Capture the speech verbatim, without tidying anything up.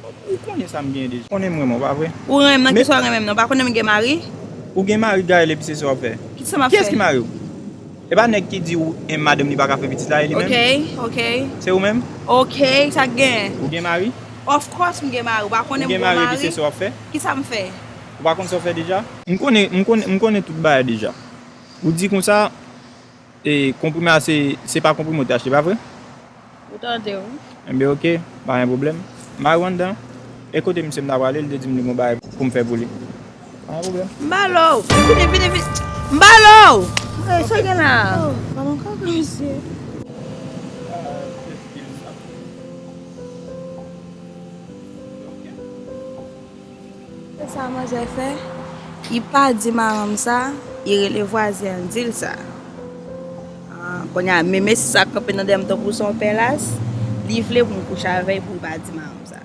Ou konnen sa m gen deja. Konnen m renmen w, pa vre? Ou renmen m nan, kisa w renmen m nan? Ou pa konnen m gen mari? Ou gen mari, Gaëlle, epi se sa w ap fè? Kisa m ap fè? Kiyès ki mari w? E pa nèg ki di w en madanm li pa ka fè pitit la, e li menm? Ok, ok. Se ou menm? Ok, sa k gen? Ou gen mari? Of course m gen mari. Ou pa konnen m gen mari? Ou gen mari, epi se sa w ap fè? Kisa m fè? Ou pa konn sa w fè deja? M konnen, m konnen, m konnen tout bagay deja. Ou di konsa, e, konprime a se, se pa konprime w te achte, pa vre? Ou tande, wi. Enben, ok, pa gen pwoblèm. M a ou anndan. E kote misye m ta prale, li te di m li gon bagay pou m fè pou li. Pa gen pwoblèm. M ba l ou. Vini, vini, vini. M ba l ou. Hey, sa gen la? Oh, pa m ankò, mesye. Se sa manzè fè. Li pa di madanm sa, li rele vwazen an, di l sa. Ah, kounye a, menm mesye sa kanpe nan dèyè m tankou se yon pèlas, li vle pou m kouche avè l pou li pa di madanm sa.